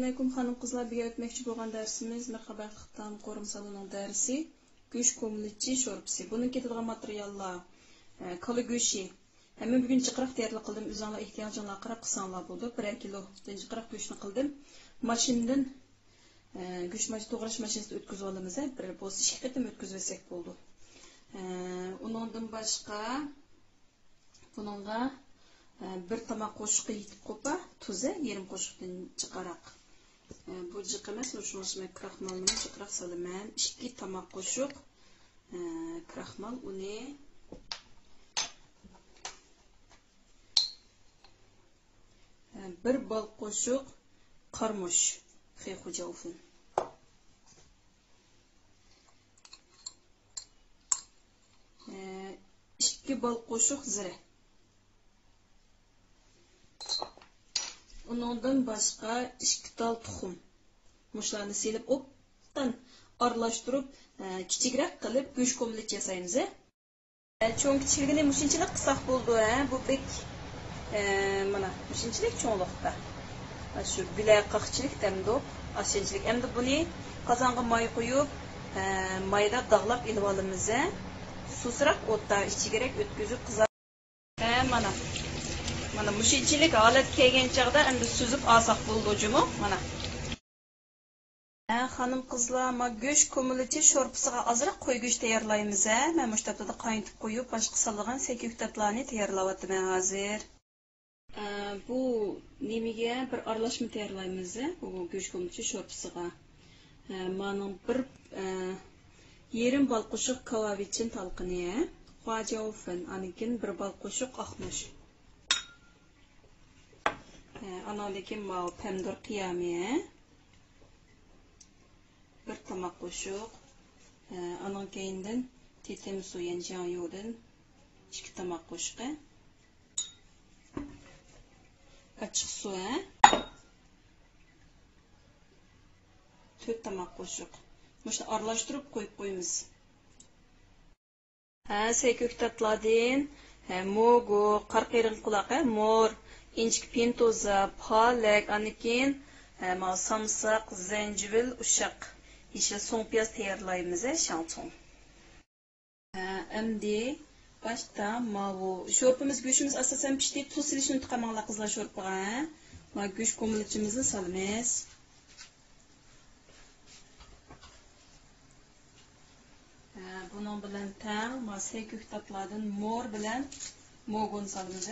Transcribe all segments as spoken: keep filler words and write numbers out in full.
ئەلەيكۇم خانىم قىزلار، بۈگۈن ئۆتمەكچى بولغان دەرسىمىز مەرھەبا خىتام قورۇما سالونىنىڭ دەرسى، گۆش كومىلىچى شورپىسى. بۇنىڭ كېتىدىغان ماتېرىياللار، ئە، كالا گۆشى. ھەممە بۈگۈن جىقراق تەييارلىق قىلدىم، ئۆزۈڭلار ئېھتىياجىڭلارغا قاراپ قىلساڭلار بولىدۇ. بىرەر كىلودىن جىقراق گۆشنى قىلدىم. ماشىنىدىن، ئە، گۆش ماشىنا توغراش ماشىنىسىدا ئۆتكۈزۈۋالىمىز، ھە، بىر بولسا ئىككى قېتىم ئۆتكۈزۈۋەتسەك بولىدۇ. ئە، ئۇنىڭدىن باشقا، بۇنىڭغا، ئە، بىر تاماق قوشۇقى يېتىپ قوپا تۇزى، يېرىم قوشۇقتىن جىقراق. ئە، بۇ جىق ئەمەس، شۇڭا مەن كراخمالنى جىقراق سالىمەن. ئىككى تاماق قوشۇق، ئە، كراخمال ئۇنى، ئە، بىر بال قوشۇق قارىمۇچ، خېخۇجياۋفېن. ئىككى بال قوشۇق زىرە. ئۇنىڭدىن باشقا ئىككى تال تۇخۇم. مۇشۇلارنى سېلىپ، ئوبدان ئارىلاشتۇرۇپ، كىچىكرەك قىلىپ گۆش كوملېچ ياسايمىز. چوڭ كىچىكلىكىنى مۇشۇنچىلىك قىلساق بولىدۇ، ھە؟ بۇ بەك، ئە، مانا مۇشۇنچىلىك چوڭلۇقتا. شۇ بىلە قاقچىلىك دەمدۇق، ئاشۇنچىلىك. ئەمدى بۇنى قازانغا ماي قۇيۇپ، ئە، مايدا داغلاپ ئېلىۋالىمىز، ھە؟ سۇسراق ئوتتا ئىچىگىرەك ئۆتكۈزۈپ قىزار-، ھە، مانا. مانا مۇشۇنچىلىك ھالەتكە كەلگەن چاغدا ئەمدى سۈزۈپ ئالساق بولىدۇ جۇمۇ، مانا. ھە، خانىم قىزلار، ما گۆش كومىلىچى شورپىسىغا ئازراق قوي گۆش تەييارلايمىز، ھە. مەن مۇشۇ تاپتىدا قاينىتىپ قويۇپ، باشقا سالىدىغان سەي كۆكتاتلارنى تەييارلاۋاتىمەن ھازىر. ئە، بۇ نېمىگە بىر ئارىلاشما تەييارلايمىز، ھە، بۇ گۆش كومىلىچى شورپىسىغا. ئە، مانىڭ بىر، ئە، يېرىم بال قوشۇق كاۋاۋىچىن تالقىنى، ھە، خۇاجياۋفېن، ئاندىن كېيىن بىر بال قوشۇق ئاقمۇچ. ئە، ئانىڭدىن كېيىن ماۋۇ پەمىدۇر قىيامى، بىر تاماق قوشۇق. ئە، ئانىڭ كەينىدىن تېتىم سۇ، يەنى جياڭيۇدىن ئىككى تاماق قوشۇقى. ئاچچىق سۇ، ھە؟ تۆت تاماق قوشۇق. مۇشۇنى ئارىلاشتۇرۇپ قويۇپ قويىمىز. ھە، سەي كۆكتاتلاردىن، ھە، موگو، قارا قېرىق قۇلاق، ھە، مور، ئىنچىكە پىنتوزا، پالەك، ئاندىن كېيىن، ھە، ماۋۇ سامساق، زەنجىۋىل، ئۇششاق يېشىل سوڭ پىياز تەييارلايمىز، ھە، شاڭچۇڭ. ھە، ئەمدى باشتا ماۋۇ شورپىمىز، گۆشىمىز ئاساسەن پىشتى، تۇز سېلىشنى ئۇنتۇپ قالماڭلار قىزلار شورپىغا، ھە. مانا گۆش كومىلىچىمىزنى سالىمىز. ھە، بۇنىڭ بىلەن تەڭ ما سەي كۆكتاتلاردىن مور بىلەن موگون سالىمىز.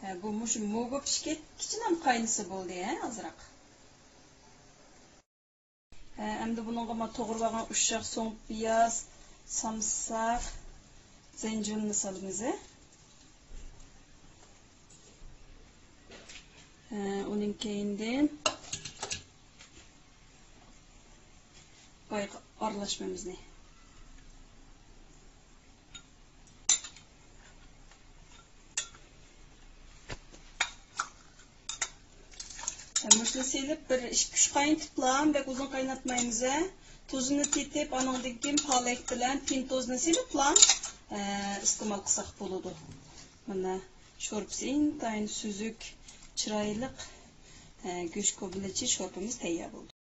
ھە، بۇ مۇشۇ موگو پىشكەچكىچىنەم قاينىسا بولدى، ھە، ئازراق. ھە، ئەمدى بۇنىڭغا ما توغرىۋالغان ئۇششاق سوڭ پىياز، سامساق، زەنجىۋىلنى سالىمىز. ھە، ئۇنىڭ كەينىدىن بايىقى ئارىلاشمىمىزنى. مۇشۇنى سېلىپ بىر ئىككى ئۈچ قاينىتىپلا، بەك ئۇزۇن قايناتمايمىز. تۇزىنى تېتىپ، ئانىڭدىن كېيىن پالەك بىلەن پىنتوزنى سېلىپلا، ئىستېمال قىلساق بولىدۇ. مانا شورپىسى ئىنتايىن سۈزۈك، چىرايلىق، گۆش كومىلىچى شورپىمىز تەييار بولدى.